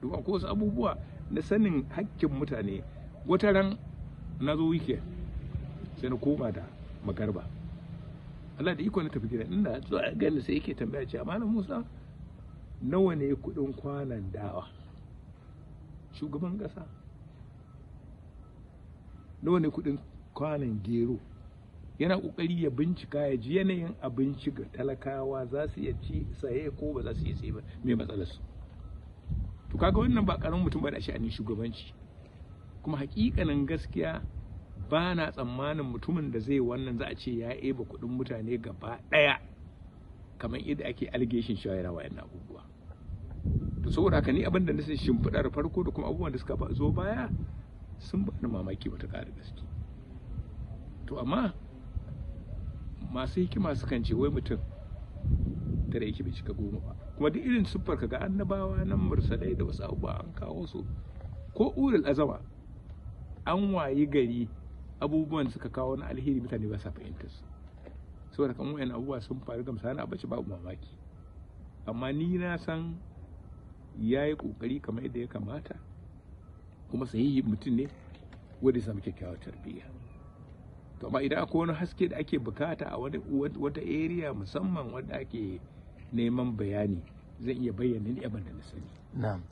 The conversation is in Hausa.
Domin akwai wasu abubuwa na sanin hakkin mutane. Wata ran na zo weekend sai na koma da magarba, Allah da iko na tafi gida, ina zuwa gani sai yake tambaya ce, "Malam Musa, nawa ne kudin kwanan dawa?" Shugaban kasa, nawa ne kudin kwanan gero? Yana kokari ya bincika ya ji yanayin abinci ga talakawa, za su iya ci saye ko ba za su iya saye ba, me matsalar su. To kaga wannan ba karamin mutum ba da sha'anin shugabanci. Kuma hakikanin gaskiya, ba na tsammanin mutumin da zai wannan za a ce ya eba kuɗin mutane gaba ɗaya kamar yadda ake allegation cewa yana wayan abubuwa. To saboda haka ni abin da na shimfiɗar farko da kuma abubuwan da suka zo baya sun ba ni mamaki matuƙa da gaske. To amma masu hikima sukan ce wai mutum tara yake bai cika 10 ba. Kuma duk irin siffar ka ga annabawa nan, mursalai da wasu abubuwa an kawo su, ko ulul azama, an wayi gari abubuwan suka kawo na alheri mutane ba sa fahimtar su. Saboda kan wayan abubuwa sun faru ga misali Abacha, babu mamaki. Amma ni na san ya yi kokari kamar yadda ya kamata, kuma sahihi mutum ne wanda ya samu kyakkyawar tarbiyya. To amma idan akwai wani haske da ake bukata a wani wata area musamman wanda ake neman bayani, zan iya bayyana ni abin da na sani. Na'am.